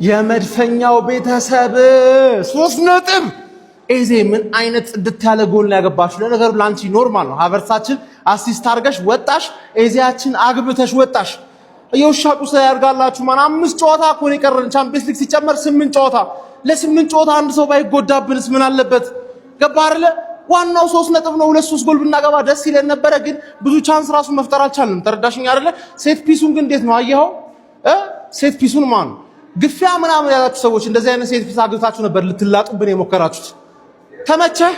የመድፈኛው ቤተሰብ 3 ነጥብ። ኤዜ ምን አይነት ጽድት ያለ ጎል ነው ያገባችሁ። ለነገሩ ለአንቺ normal ነው። ሀቨርሳችን assist አድርገሽ ወጣሽ፣ ኤዜያችን አግብተሽ ወጣሽ። የውሻ ቁስ ያርጋላችሁ። ማን አምስት ጨዋታ እኮ ነው የቀረን። ቻምፒየንስ ሊግ ሲጨመር ስምንት ጨዋታ። ለስምንት ጨዋታ አንድ ሰው ባይጎዳብንስ ምን አለበት? ገባ አይደለ? ዋናው 3 ነጥብ ነው። ሁለት ሶስት ጎል ብናገባ ደስ ይለን ነበረ፣ ግን ብዙ chance ራሱ መፍጠር አልቻልንም። ተረዳሽኝ አይደለ? Set piece ኡን ግን እንዴት ነው አየኸው? Set piece ኡን ማን ግፊያ ምናምን ያላችሁ ሰዎች እንደዚህ አይነት set piece አግብታችሁ ነበር ልትላጡብን የሞከራችሁት። ተመቸህ?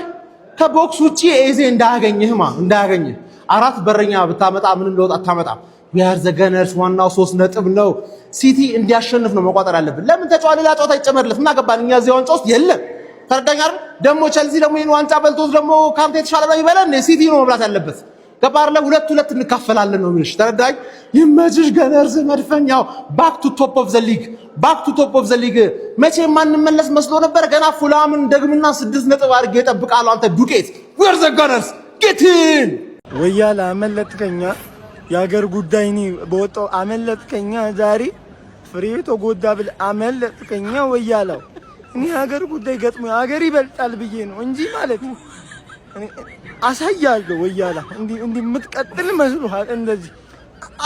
ከ box ውጪ ኤዜ እንዳያገኝህ ማ እንዳያገኝህ። አራት በረኛ ብታመጣ ምንም ለውጥ አታመጣም። We are the Gunners። ዋናው 3 ነጥብ ነው። ሲቲ እንዲያሸንፍ ነው መቋጠር ያለብን። ለምን ተጫዋ ሌላ ጨዋታ ይጨመርለት? ምን አገባን እኛ እዚህ ዋንጫ ውስጥ የለም። ተረዳኝ አይደል? ደግሞ ቸልሲ ደግሞ ይሄን ዋንጫ በልቶት ደግሞ ካንተ የተሻለ ነው ይበለን። ሲቲ ነው መብላት ያለበት። ገባ አይደለ? ሁለት ሁለት እንካፈላለን ነው የሚልሽ። ተረዳኝ? ይመችሽ Gunners መድፈኛው። Back to top of the league, back to top of the league። መቼ ማንመለስ መስሎ ነበር። ገና ፉላምን ደግምና 6 ነጥብ አድርጌ እጠብቃለሁ። አንተ ዱቄት። We're the Gunners, get in። ወያላ አመለጥከኛ። የሀገር ጉዳይ እኔ በወጣው አመለጥከኛ። ዛሬ ፍሬ ተጎዳ ብል አመለጥከኛ። ወያላው እኔ የሀገር ጉዳይ ገጥሞ ሀገር ይበልጣል ብዬ ነው እንጂ ማለት አሳያለሁ። ወያላ እንዲህ እንዲህ የምትቀጥል መስሎሃል? እንደዚህ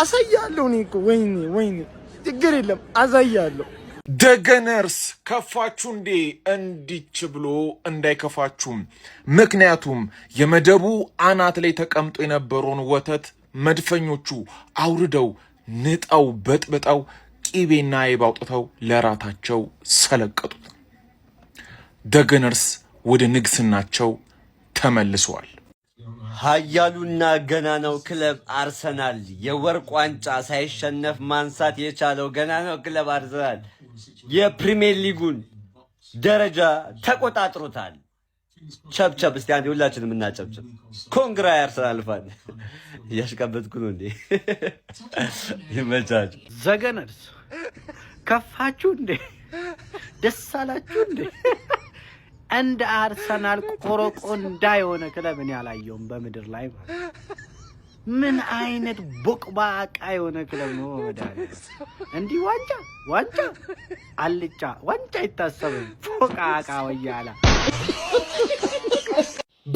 አሳያለሁ። እኔ እኮ ወይኔ ወይኔ፣ ችግር የለም አሳያለሁ። The Gunners ከፋችሁ እንዴ? እንዲች ብሎ እንዳይከፋችሁም። ምክንያቱም የመደቡ አናት ላይ ተቀምጦ የነበረውን ወተት መድፈኞቹ አውርደው፣ ንጠው፣ በጥብጠው፣ ቂቤና አይብ አውጥተው ለራታቸው ሰለቀጡት። The Gunners ወደ ንግስናቸው ተመልሰዋል። ኃያሉና ገናናው ክለብ አርሰናል፣ የወርቅ ዋንጫ ሳይሸነፍ ማንሳት የቻለው ገናናው ክለብ አርሰናል የፕሪሚየር ሊጉን ደረጃ ተቆጣጥሮታል። ቸብቸብ እስቲ አንዴ ሁላችንም እናጨብጭብ። Congra የአርሰናል fan። እያሽቃበጥኩ ነው እንዴ? ይመቻችሁ። The Gunners ከፋችሁ እንዴ? ደስ አላችሁ እንዴ? እንደ አርሰናል ቆሮቆንዳ የሆነ ክለብ እኔ አላየውም በምድር ላይ ማለት። ምን አይነት ቦቅባቃ የሆነ ክለብ ነው? መድኃኒዓለም እንዲህ ዋንጫ ዋንጫ አልጫ ዋንጫ አይታሰብም። ፎቃቃ ወያላ።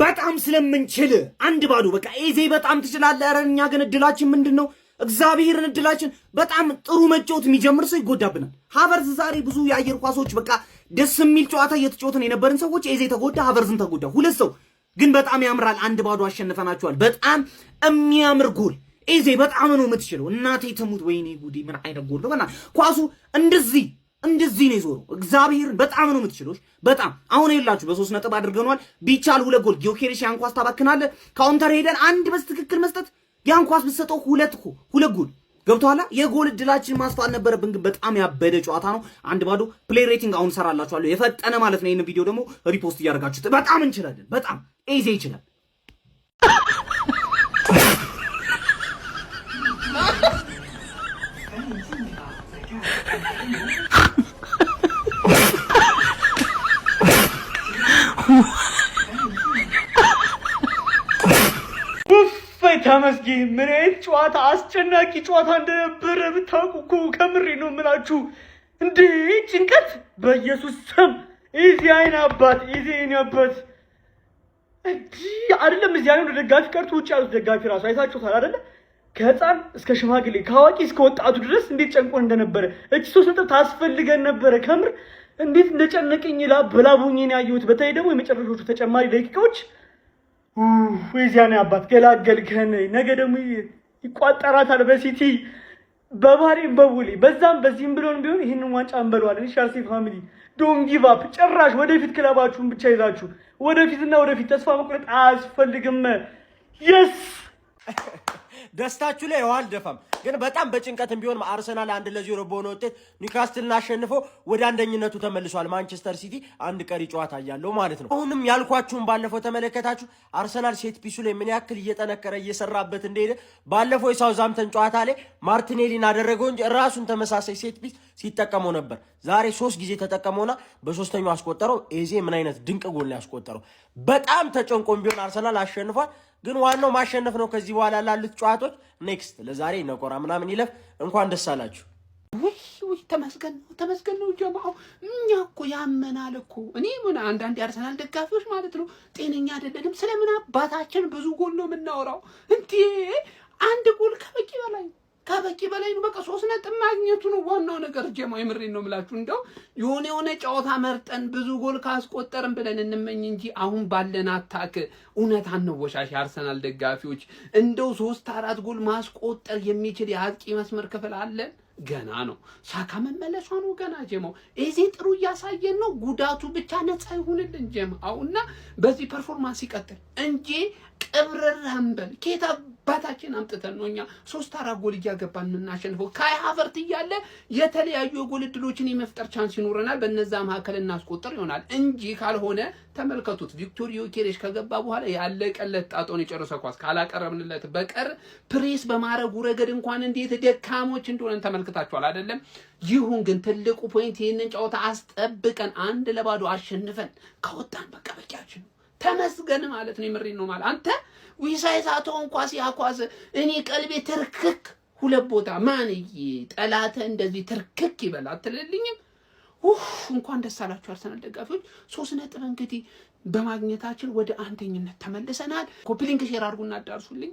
በጣም ስለምንችል 1-0። በቃ ኤዜ በጣም ትችላለህ። ኧረ እኛ ግን እድላችን ምንድን ነው? እግዚአብሔርን እድላችን በጣም ጥሩ መጫወት የሚጀምር ሰው ይጎዳብናል። ሀቨርዝ ዛሬ ብዙ የአየር ኳሶች በቃ ደስ የሚል ጨዋታ እየተጫወትን የነበርን ሰዎች ኤዜ ተጎዳ፣ ሀቨርዝን ተጎዳ። ሁለት ሰው ግን በጣም ያምራል። 1-0 አሸንፈናቸዋል። በጣም የሚያምር ጎል። ኤዜ በጣም ነው የምትችለው። እናቴ ትሙት፣ ወይኔ ጉዴ፣ ምን አይነት ጎል ነው! በና ኳሱ እንደዚህ እንደዚህ ነው የዞረው። እግዚአብሔርን በጣም ነው የምትችለው። በጣም አሁን የላችሁ በ3 ነጥብ አድርገነዋል። ቢቻል ሁለት ጎል። ጊዮኬሬሽ ያን ኳስ ታባክናለህ። Counter ሄደን አንድ በትክክል መስጠት ያን ኳስ ብትሰጠው ሁለት እኮ ሁለት ጎል ገብቶሃል። የጎል እድላችን ማስፋት ነበረብን፣ ግን በጣም ያበደ ጨዋታ ነው። 1-0። Player rating አሁን ሰራላችኋለሁ የፈጠነ ማለት ነው። ይህን ቪዲዮ ደግሞ repost እያደረጋችሁት በጣም እንችላለን። በጣም ኤዜ ይችላል። ውይ ተመስገን! ምን አይነት ጨዋታ፣ አስጨናቂ ጨዋታ እንደነበረ ብታውቁ እኮ። ከምሬ ነው የምላችሁ። እንዴ ጭንቀት! በኢየሱስ ስም ኤዜ አይን አባት፣ ኤዜ አይን አባት። እንዲህ አይደለም እዚህ ያለው ደጋፊ ቀርቶ ውጭ ያሉት ደጋፊ ራሱ አይታችሁታል አይደለ? ከህፃን እስከ ሽማግሌ፣ ከአዋቂ እስከ ወጣቱ ድረስ እንዴት ጨንቆን እንደነበረ። እቺ 3 ነጥብ ታስፈልገን ነበረ። ከምር እንዴት እንደጨነቀኝ በላቦኝ ነው ያየሁት። በተለይ ደግሞ የመጨረሻዎቹ ተጨማሪ ደቂቃዎች የዚያን አባት ገላገልከን። ነገ ደግሞ ይቋጠራታል በሲቲ፣ በባሬም በቡሌ በዛም በዚህም ብሎን ቢሆን ይህንን ዋንጫ እንበለዋለን። ቻልሲ family, don't give up። ጭራሽ ወደፊት ክለባችሁን ብቻ ይዛችሁ ወደፊትና ወደፊት፣ ተስፋ መቁረጥ አያስፈልግም። Yes. ደስታችሁ ላይ ውሃ አልደፋም፣ ግን በጣም በጭንቀትም ቢሆን አርሰናል 1-0 በሆነ ውጤት ኒውካስትልን አሸንፎ ወደ አንደኝነቱ ተመልሷል። ማንቸስተር ሲቲ አንድ ቀሪ ጨዋታ እያለው ማለት ነው። አሁንም ያልኳችሁን ባለፈው ተመለከታችሁ። አርሰናል set piece ኡ ላይ ምን ያክል እየጠነከረ እየሰራበት እንደሄደ ባለፈው የሳውዝሃምተን ጨዋታ ላይ ማርቲኔሊን አደረገው እንጂ ራሱን ተመሳሳይ set piece ሲጠቀመው ነበር። ዛሬ ሶስት ጊዜ ተጠቀመውና በሶስተኛው አስቆጠረው። ኤዜ ምን አይነት ድንቅ ጎል ነው ያስቆጠረው። በጣም ተጨንቆም ቢሆን አርሰናል አሸንፏል። ግን ዋናው ማሸነፍ ነው። ከዚህ በኋላ ላሉት ጨዋታዎች next ለዛሬ ነቆራ ምናምን ይለፍ። እንኳን ደስ አላችሁ። ውይ ውይ ተመስገን ነው፣ ተመስገን ነው ጀማው። እኛ እኮ ያመናል እኮ። እኔ ምን አንዳንድ የአርሰናል ደጋፊዎች ማለት ነው ጤነኛ አይደለንም። ስለምን አባታችን ብዙ ጎል ነው የምናወራው? እንዴ፣ አንድ ጎል ከበቂ በላይ፣ ከበቂ በላይ ነው። በቃ 3 ነጥብ ማግኘቱ ነው ዋናው ነገር። ጀማ፣ የምሬን ነው የምላችሁ። እንደው የሆነ የሆነ ጨዋታ መርጠን ብዙ ጎል ካስቆጠርን ብለን እንመኝ እንጂ አሁን ባለን attack እውነት አንወሻሽ። የአርሰናል ደጋፊዎች፣ እንደው ሶስት አራት ጎል ማስቆጠር የሚችል የአጥቂ መስመር ክፍል አለን? ገና ነው። ሳካ መመለሷ ነው ገና። ጀማው፣ ኤዜ ጥሩ እያሳየን ነው። ጉዳቱ ብቻ ነፃ ይሁንልን ጀማው እና በዚህ performance ይቀጥል እንጂ ቅብርር አንበል። ኬት አባታችን አምጥተን ነው እኛ ሶስት አራት ጎል እያገባን የምናሸንፈው? ካይ ሃቨርት እያለ የተለያዩ የጎል እድሎችን የመፍጠር chance ይኖረናል። በነዛ መካከል እናስቆጥር ይሆናል እንጂ ካልሆነ ተመልከቱት። ቪክቶር ዮኬሬሽ ከገባ በኋላ ያለቀለት ጣጣውን የጨረሰ ኳስ ካላቀረብንለት በቀር ፕሬስ በማድረጉ ረገድ እንኳን እንዴት ደካሞች እንደሆነን ተመልክታችኋል አይደለም? ይሁን ግን ትልቁ point ይህንን ጨዋታ አስጠብቀን 1-0 አሸንፈን ከወጣን በቃ በቂያችን ነው። ተመስገን ማለት ነው። የምሬን ነው ማለት። አንተ ዊሳ የሳተውን ኳስ፣ ያ ኳስ እኔ ቀልቤ ትርክክ ሁለት ቦታ ማንዬ ጠላተ እንደዚህ ትርክክ ይበል አትልልኝም? ኡፍ፣ እንኳን ደስ አላችሁ አርሰናል ደጋፊዎች። 3 ነጥብ እንግዲህ በማግኘታችን ወደ አንደኝነት ተመልሰናል። Copy link፣ share አድርጉና አዳርሱልኝ።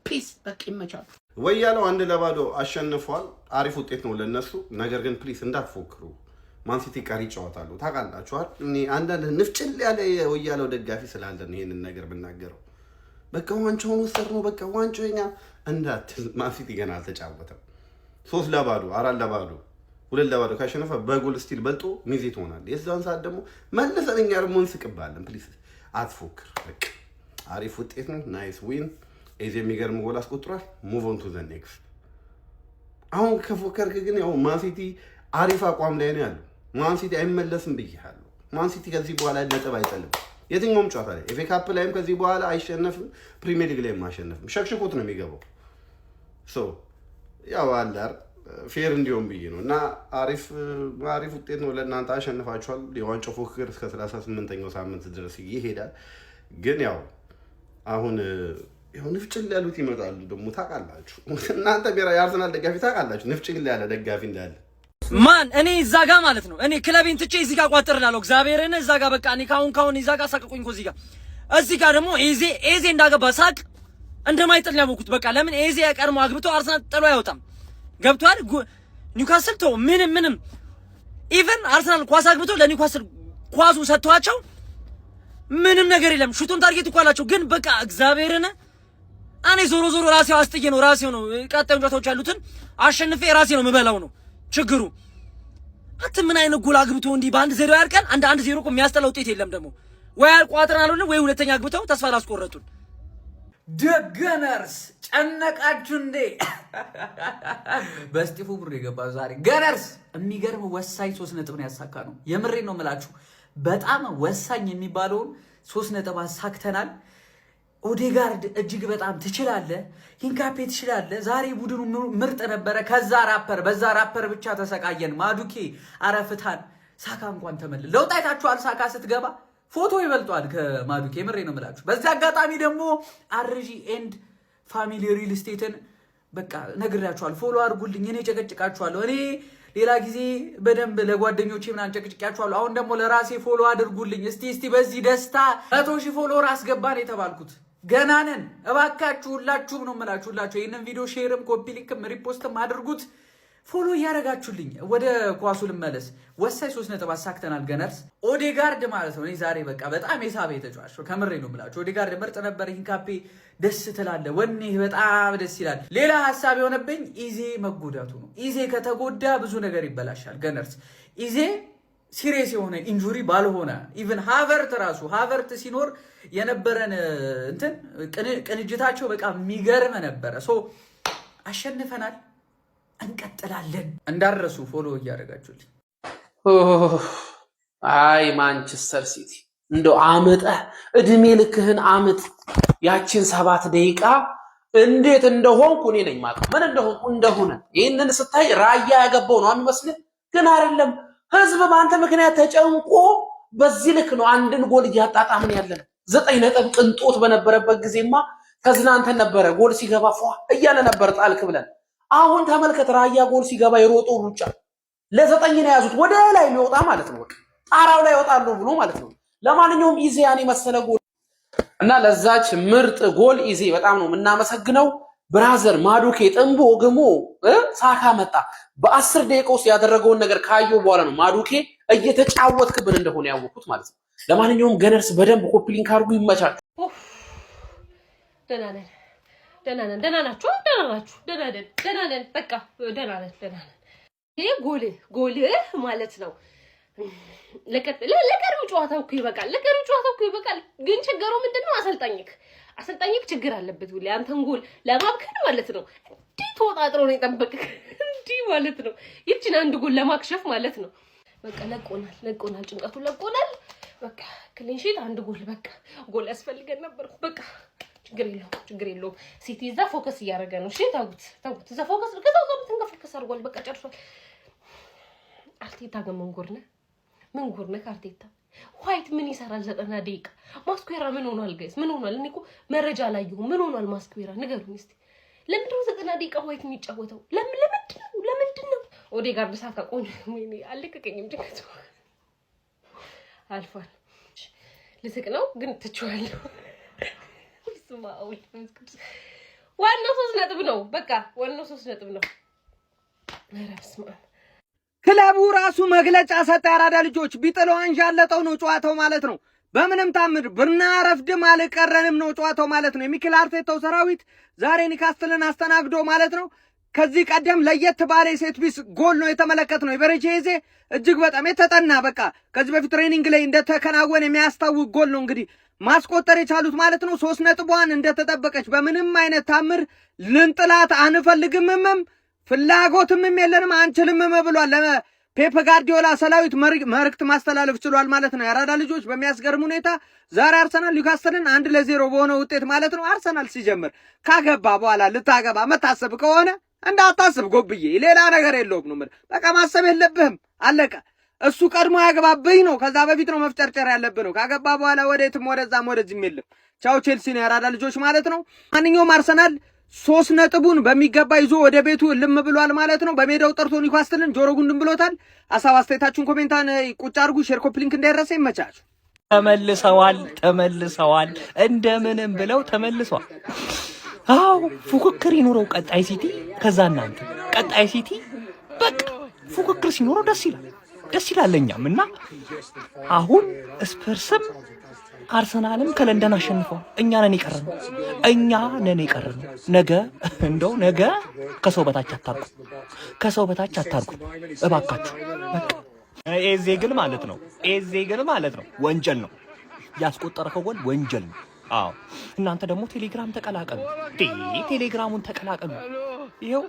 Peace፣ በቃ ይመቻሉ። ወያለው 1-0 አሸንፏል። አሪፍ ውጤት ነው ለነሱ። ነገር ግን please እንዳትፎክሩ። ማንሲቲ ቀሪ ጨዋታ አለው ታውቃላችኋል። እኔ አንዳንድ ንፍጭል ያለ የወያለው ደጋፊ ስላለ ነው ይሄንን ነገር ብናገረው። በቃ ዋንጫውን ወሰድ ነው፣ በቃ ዋንጫው የኛ እንዳትል። ማንሲቲ ገና አልተጫወተም። 3-0፣ 4-0፣ 2-0 ካሸነፈ በጎል still በልጦ ሚዜ ትሆናለህ። የዛን ሰዓት ደግሞ መልሰን እኛ ደግሞ እንስቅባለን። Please አትፎክር። በቃ አሪፍ ውጤት ነው። Nice win። ኤዜ የሚገርም ጎል አስቆጥሯል። Move on to the next። አሁን ከፎከርክ ግን ያው ማንሲቲ አሪፍ አቋም ላይ ነው ያለው። ማንሲቲ አይመለስም ብያለሁ። ማንሲቲ ከዚህ በኋላ ነጥብ አይጥልም። የትኛውም ጨዋታ ላይ፣ ኤፍ ኤ ካፕ ላይም ከዚህ በኋላ አይሸነፍም። ፕሪሚየር ሊግ ላይም አይሸነፍም። ሸክሽኮት ነው የሚገባው። So ያው አለ አይደል፣ fair እንዲሆን ብዬ ነው እና አሪፍ አሪፍ ውጤት ነው ለእናንተ፣ አሸንፋችኋል። የዋንጫው ፉክክር እስከ 38ኛው ሳምንት ድረስ ይሄዳል። ግን ያው አሁን ያው ንፍጭል ያሉት ይመጣሉ ደግሞ ታውቃላችሁ። እናንተ የአርሰናል ደጋፊ ታውቃላችሁ፣ ንፍጭል ያለ ደጋፊ እንዳለ። ማን እኔ እዛ ጋ ማለት ነው። እኔ ክለቤን ትቼ እዚህ ጋር ቋጥርላለሁ። እግዚአብሔርን እዛ ጋ በቃ እኔ ካሁን ካሁን እዛ ጋር ሳቀቁኝ እኮ። እዚህ ጋር ደግሞ ኤዜ ኤዜ እንዳገባ ሳቅ እንደማይጥል ነው ያወኩት። በቃ ለምን ኤዜ ቀድሞ አግብቶ አርሰናል ጥሎ አይወጣም። ገብቷል። ኒውካስል ተው ምንም ምንም even አርሰናል ኳስ አግብቶ ለኒውካስል ኳሱ ሰጥቷቸው ምንም ነገር የለም። Shot on target እኮ አላቸው፣ ግን በቃ እግዚአብሔርን እኔ ዞሮ ዞሮ ራሴው አስጥዬ ነው፣ ራሴው ነው ቀጣዩ ጨዋታዎች ያሉትን አሸንፌ ራሴ ነው የምበላው ነው ችግሩ። አንተ ምን አይነት ጎል አግብቶ እንዲህ በ1-0 ያልቀን? 1-0 እኮ የሚያስጠላ ውጤት የለም። ደግሞ ወይ አልቋጥረን አልሆነ ወይ ሁለተኛ አግብተው ተስፋ ላስቆረጡን። The Gunners፣ ጨነቃችሁ እንዴ? በስጢፉ ብሩ የገባ ዛሬ Gunners የሚገርም ወሳኝ 3 ነጥብ ነው ያሳካ ነው። የምሬን ነው የምላችሁ። በጣም ወሳኝ የሚባለውን 3 ነጥብ አሳክተናል። ኦዴጋርድ እጅግ በጣም ትችላለህ፣ ሂንካፔ ትችላለህ። ዛሬ ቡድኑ ምርጥ ነበረ። ከዛ ራፐር በዛ ራፐር ብቻ ተሰቃየን። ማዱኬ አረፍታን፣ ሳካ እንኳን ተመለ ለውጥ አይታችኋል። ሳካ ስትገባ ፎቶ ይበልጧል ከማዱኬ። የምሬ ነው የምላችሁ። በዚህ አጋጣሚ ደግሞ አርጂ and Family Real Estate ን በቃ ነግሬያችኋል። Follow አድርጉልኝ። እኔ ጨቀጭቃችኋለሁ። እኔ ሌላ ጊዜ በደንብ ለጓደኞቼ ምናምን ጨቅጭቂያችኋለሁ። አሁን ደግሞ ለራሴ follow አድርጉልኝ። እስቲ እስቲ በዚህ ደስታ 100,000 follower አስገባን የተባልኩት ገና ነን። እባካችሁ ሁላችሁም ነው የምላችሁ፣ ሁላችሁ ይህንን ቪዲዮ share ም copy link ም repost ም አድርጉት። Follow እያደረጋችሁልኝ ወደ ኳሱ ልመለስ። ወሳኝ 3 ነጥብ አሳክተናል። Gunners ኦዴጋርድ ማለት ነው። እኔ ዛሬ በቃ በጣም የሳበ የተጫዋች ነው። ከምሬ ነው የምላችሁ። ኦዴጋርድ ምርጥ ነበር። ሂንካፔ ደስ ትላለ፣ ወኔ በጣም ደስ ይላል። ሌላ ሀሳብ የሆነብኝ ኢዜ መጎዳቱ ነው። ኢዜ ከተጎዳ ብዙ ነገር ይበላሻል። Gunners፣ ኢዜ serious የሆነ injury ባልሆነ even ሃቨርት ራሱ ሃቨርት ሲኖር የነበረን እንትን ቅንጅታቸው በቃ የሚገርም ነበረ። So አሸንፈናል፣ እንቀጥላለን። እንዳረሱ follow እያደረጋችሁልኝ። አይ ማንቸስተር ሲቲ፣ እንደው አምጠህ እድሜ ልክህን አምጥ። ያችን 7 ደቂቃ እንዴት እንደሆንኩ እኔ ነኝ ማለት ምን እንደሆንኩ እንደሆነ ይህንን ስታይ ራያ ያገባው ነው የሚመስልህ፣ ግን አይደለም። ህዝብ በአንተ ምክንያት ተጨንቆ በዚህ ልክ ነው አንድን ጎል እያጣጣምን ያለን። 9 ነጥብ ቅንጦት በነበረበት ጊዜማ ተዝናንተን ነበረ። ጎል ሲገባ ፏ እያለ ነበር ጣልክ ብለን። አሁን ተመልከት፣ ራያ ጎል ሲገባ የሮጠው ሩጫ ለ9 ነው የያዙት፣ ወደ ላይ የሚወጣ ማለት ነው። በቃ ጣራው ላይ ይወጣሉ ብሎ ማለት ነው። ለማንኛውም ኢዜ ያን የመሰለ ጎል እና ለዛች ምርጥ ጎል ኢዜ በጣም ነው የምናመሰግነው። Brother ማዱኬ ጥንቦ ግሞ ሳካ መጣ። በ10 ደቂቃ ውስጥ ያደረገውን ነገር ካየው በኋላ ነው ማዱኬ እየተጫወትክብን እንደሆነ ያወቅኩት ማለት ነው። ለማንኛውም Gunners በደንብ copy link አድርጉ። ይመቻችሁ። ደህና ነን፣ ደህና ነን። ደህና ናችሁ? ደህና ናችሁ? ደህና ነን፣ ደህና ነን። በቃ ደህና ነን፣ ደህና ነን። ይሄ ጎል ጎልህ ማለት ነው። ለቀሪው ጨዋታ እኮ ይበቃል። ለቀሪው ጨዋታ እኮ ይበቃል። ግን ችግሩ ምንድን ነው? አሰልጣኝክ ችግር አለበት። ሁሌ አንተን ጎል ለማብከን ማለት ነው። እንዲህ ተወጣጥሮ ነው የጠበቅክ፣ እንዲህ ማለት ነው። ይችን አንድ ጎል ለማክሸፍ ማለት ነው። በቃ ለቆናል፣ ለቆናል፣ ጭንቀቱ ለቆናል። በቃ clean sheet አንድ ጎል፣ በቃ ጎል ያስፈልገን ነበር። በቃ ችግር የለውም፣ ችግር የለውም። ሲቲ እዛ focus እያደረገ ነው። እሺ ተውት፣ ተውት። እዛ focus ከዛ ጋር focus አድርጓል። በቃ ጨርሷል። አርቴታ ግን ምን ጉር ነህ? ምን ጉር ነህ አርቴታ? ዋይት ምን ይሰራል? 90 ደቂቃ ማስኩዌራ ምን ሆኗል? Guys ምን ሆኗል? እኔ እኮ መረጃ አላየሁም። ምን ሆኗል ማስኩዌራ? ንገሩኝ እስኪ። ለምንድን ነው 90 ደቂቃ ዋይት የሚጫወተው? ለምንድን ነው? ለምንድን ነው? ኦዴጋርድ ሳካ ቆንጆ፣ ወይኔ አልለቀቀኝም። ጭንቀቱ አልፏል። ልስቅ ነው ግን ትችዋለሁ። በስመ አብ ወወልድ ወመንፈስ ቅዱስ። ዋናው 3 ነጥብ ነው። በቃ ዋናው 3 ነጥብ ነው። ኧረ በስመ አብ። ክለቡ ራሱ መግለጫ ሰጠ። ያራዳ ልጆች ቢጥለው አንዣለጠው ነው ጨዋታው ማለት ነው። በምንም ታምር ብናረፍድም አልቀረንም ነው ጨዋታው ማለት ነው። የሚኬል አርቴታው ሰራዊት ዛሬ ኒውካስትልን አስተናግዶ ማለት ነው። ከዚህ ቀደም ለየት ባለ የ set piece ጎል ነው የተመለከትነው። ኤቤሬቺ ኤዜ እጅግ በጣም የተጠና፣ በቃ ከዚህ በፊት training ላይ እንደተከናወነ የሚያስታውቅ ጎል ነው እንግዲህ ማስቆጠር የቻሉት ማለት ነው። 3 ነጥቧን እንደተጠበቀች በምንም አይነት ታምር ልንጥላት አንፈልግምም፣ ፍላጎትምም የለንም፣ አንችልምም ብሏል። ለፔፕ ጋርዲዮላ ሰራዊት መልእክት ማስተላለፍ ችሏል ማለት ነው። የአራዳ ልጆች በሚያስገርም ሁኔታ ዛሬ አርሰናል ኒውካስትልን 1-0 በሆነ ውጤት ማለት ነው። አርሰናል ሲጀምር ካገባ በኋላ ልታገባ መታሰብ ከሆነ እንዳታስብ ጎብዬ፣ ሌላ ነገር የለውም ነው የምልህ። በቃ ማሰብ የለብህም፣ አለቀ። እሱ ቀድሞ ያገባብኝ ነው። ከዛ በፊት ነው መፍጨርጨር ያለብህ ነው። ካገባ በኋላ ወዴትም ወደዛም ወደዚህም የለም። ቻው ቼልሲ ነው የአራዳ ልጆች ማለት ነው። ማንኛውም አርሰናል 3 ነጥቡን በሚገባ ይዞ ወደ ቤቱ እልም ብሏል ማለት ነው። በሜዳው ጠርቶ ኒውካስትልን ጆሮ ጉንድን ብሎታል። ሀሳብ አስተያየታችሁን comment ኣን ቁጭ አድርጉ። Share copy link እንዳይረሳ። ይመቻችሁ። ተመልሰዋል፣ ተመልሰዋል፣ እንደምንም ብለው ተመልሰዋል። አዎ ፉክክር ይኑረው ቀጣይ ሲቲ፣ ከዛ እናንተ ቀጣይ ሲቲ። በቃ ፉክክር ሲኖረው ደስ ይላል፣ ደስ ይላል ለኛም። እና አሁን ስፐርስም አርሰናልም ከለንደን አሸንፈዋል። እኛ ነን የቀረነው፣ እኛ ነን የቀረነው። ነገ እንደው ነገ ከሰው በታች አታርጉ፣ ከሰው በታች አታርጉ እባካችሁ። በቃ ኤዜ ግን ማለት ነው፣ ኤዜ ግን ማለት ነው ወንጀል ነው ያስቆጠረከው ጎል፣ ወንጀል ነው። አዎ እናንተ ደግሞ ቴሌግራም ተቀላቀሉ፣ ቴሌግራሙን ተቀላቀሉ። ይኸው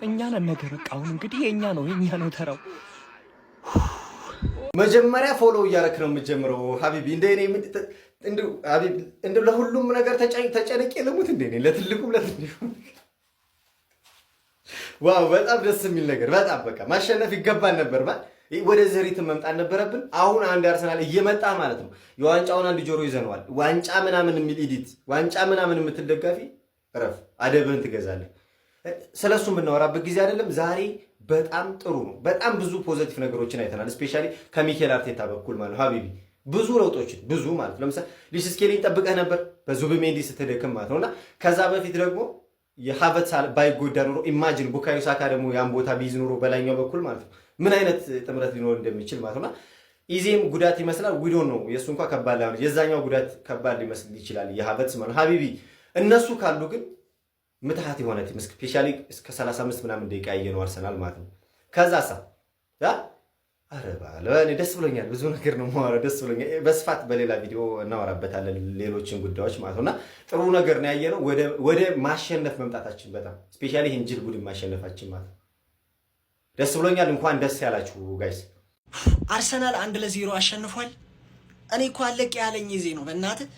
እኛ ነን ነገ። በቃ አሁን እንግዲህ የእኛ ነው፣ የእኛ ነው ተራው። መጀመሪያ follow እያደረክ ነው የምትጀምረው ሀቢቢ። እንደ እኔ እንደው ለሁሉም ነገር ተጨንቄ ልሙት እንደ እኔ ለትልቁም ለትንሹም። Wow በጣም ደስ የሚል ነገር። በጣም በቃ ማሸነፍ ይገባን ነበር። ወደዚህ rhythm መምጣት ነበረብን። አሁን አንድ አርሰናል እየመጣ ማለት ነው። የዋንጫውን አንድ ጆሮ ይዘነዋል። ዋንጫ ምናምን የሚል edit፣ ዋንጫ ምናምን የምትል ደጋፊ እረፍ፣ አደብህን ትገዛለህ። ስለሱ የምናወራበት ጊዜ አይደለም ዛሬ። በጣም ጥሩ ነው። በጣም ብዙ positive ነገሮችን አይተናል። Especially ከሚኬል አርቴታ በኩል ማለት ነው ሀቢቢ፣ ብዙ ለውጦችን፣ ብዙ ማለት ለምሳሌ ሉዊስ ስኬሊን ጠብቀህ ነበር በዙቢሜንዲ ስትደክም ማለት ነው። እና ከዛ በፊት ደግሞ የሀቨርትዝ ባይጎዳ ኖሮ imagine ቡካዮ ሳካ ደግሞ ያን ቦታ ቢይዝ ኖሮ በላይኛው በኩል ማለት ነው ምን አይነት ጥምረት ሊኖር እንደሚችል ማለት ነውና ኢዜም ጉዳት ይመስላል፣ we don't know። የእሱ እንኳ ከባድ ላይሆን፣ የዛኛው ጉዳት ከባድ ሊመስል ይችላል የሀቨርትዝ ማለት ሀቢቢ። እነሱ ካሉ ግን ምትሃት የሆነ team especially እስከ 35 ምናምን ደቂቃ ያየነው አርሰናል ማለት ነው። ከዛ ሳ አረ ባለ እኔ ደስ ብሎኛል። ብዙ ነገር ነው የማወራው፣ ደስ ብሎኛል። በስፋት በሌላ ቪዲዮ እናወራበታለን ሌሎችን ጉዳዮች ማለት ነው። እና ጥሩ ነገር ነው ያየነው፣ ወደ ማሸነፍ መምጣታችን፣ በጣም especially ይህን ጅል ቡድን ማሸነፋችን ማለት ነው። ደስ ብሎኛል። እንኳን ደስ ያላችሁ guys። አርሰናል 1-0 አሸንፏል። እኔ እኮ አለቅ ያለኝ ኤዜ ነው። በእናትህ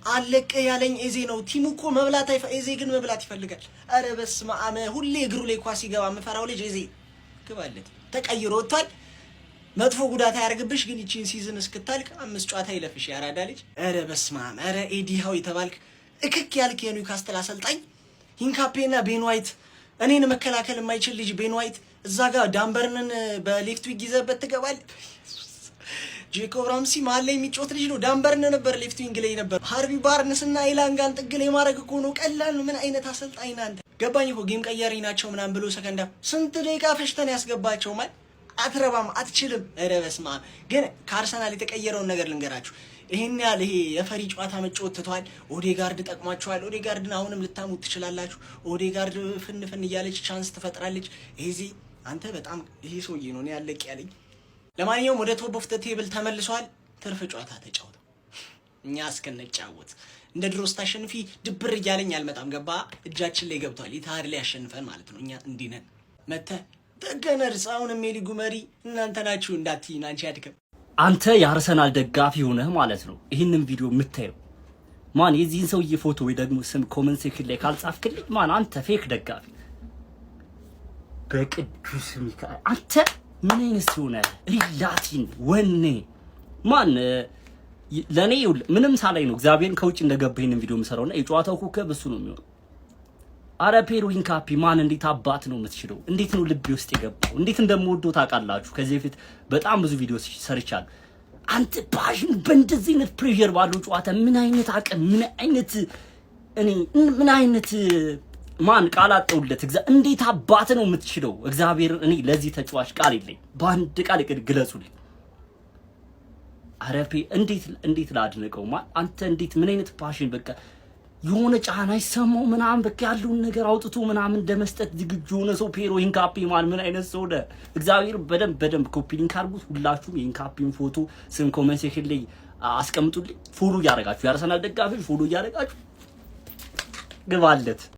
አለቀ ያለኝ ኤዜ ነው። Team ኡ እኮ መብላት አይፈ ኤዜ ግን መብላት ይፈልጋል። ኧረ በስመ አብ፣ ሁሌ እግሩ ላይ ኳስ ሲገባ የምፈራው ልጅ ኤዜ። ግባለት፣ ተቀይሮ ወጥቷል። መጥፎ ጉዳት አያርግብሽ፣ ግን ይቺን season እስክታልቅ አምስት ጨዋታ ይለፍሽ ያራዳ ልጅ። ኧረ በስመ አብ፣ ኧረ ኤዲ ሃው የተባልክ እክክ ያልክ የኒውካስትል አሰልጣኝ፣ ሂንካፔና ቤን ዋይት እኔን መከላከል የማይችል ልጅ ቤን ዋይት እዛ ጋር ዳን በርንን በ left wing ይዘበት ትገባል። ጄኮብ ራምሲ መሀል ላይ የሚጫወት ልጅ ነው። ዳን በርን ነበር left wing ላይ ነበር። ሃርቪ ባርንስ እና ኤላንጋን ጥግ ላይ ማድረግ እኮ ነው፣ ቀላል ነው። ምን አይነት አሰልጣኝ ነህ አንተ? ገባኝ እኮ game ቀያሪ ናቸው ምናምን ብሎ second half ስንት ደቂቃ ፈሽተን ያስገባቸው ማለት አትረባም፣ አትችልም። ኧረ በስመ አብ። ግን ከአርሰናል የተቀየረውን ነገር ልንገራችሁ። ይሄን ያህል ይሄ የፈሪ ጨዋታ መጫወት ትተዋል። ኦዴጋርድ ጠቅሟቸዋል። ኦዴጋርድን አሁንም ልታሙት ትችላላችሁ። ኦዴጋርድ ፍን ፍን እያለች chance ትፈጥራለች። ይሄ አንተ በጣም ይሄ ሰውዬ ነው እኔ ያለቅ ያለኝ። ለማንኛውም ወደ top of table ተመልሷል። ትርፍ ጨዋታ ተጫውተው እኛ እስክንጫወት እንደ ድሮ ስታሸንፊ ድብር እያለኝ አልመጣም። ገባ እጃችን ላይ ገብቷል። ኢትሃድ ላይ ያሸንፈን ማለት ነው። እኛ እንዲህ ነን። መተህ the Gunners አሁንም የሊጉ መሪ እናንተ ናችሁ እንዳትይን አንቺ አድከም። አንተ የአርሰናል ደጋፊ ሆነህ ማለት ነው ይህንን ቪዲዮ የምታየው፣ man የዚህን ሰውዬ ፎቶ ወይ ደግሞ ስም comment section ላይ ካልጻፍክልኝ man አንተ fake ደጋፊ። በቅዱስ ሚካኤል አንተ ምን አይነት ሰው ነህ? ሪላቲን ወኔ man ለእኔ ምንም ሳላይ ነው እግዚአብሔርን ከውጭ እንደገባ ይህንን ቪዲዮ የምሰራውና የጨዋታው ኮከብ እሱ ነው የሚሆነው። አረ ፔሮ ሂንካፒ man እንዴት አባት ነው የምትችለው? እንዴት ነው ልቤ ውስጥ የገባው? እንዴት እንደምወደው ታውቃላችሁ። ከዚህ በፊት በጣም ብዙ ቪዲዮ ሰርቻለሁ። አንተ passion በእንደዚህ አይነት pressure ባለው ጨዋታ ምን አይነት አቅም፣ ምን አይነት፣ እኔ ምን አይነት man ቃል አጣሁለት። እንዴት አባት ነው የምትችለው? እግዚአብሔር እኔ ለዚህ ተጫዋች ቃል የለኝ። በአንድ ቃል ግለጹልኝ። አረፌ እንዴት እንዴት ላድንቀው? Man አንተ እንዴት ምን አይነት passion፣ በቃ የሆነ ጫና ይሰማው ምናምን በቃ ያለውን ነገር አውጥቶ ምናምን ለመስጠት ዝግጁ የሆነ ሰው ፔሮ ሂንካፒ man ምን አይነት ሰው ነህ? እግዚአብሔር በደንብ በደንብ copy link አድርጉት። ሁላችሁም የሂንካፒን ፎቶ ስም comment section ላይ አስቀምጡልኝ። Follow እያደረጋችሁ የአርሰናል ደጋፊዎች follow እያደረጋችሁ ግባለት።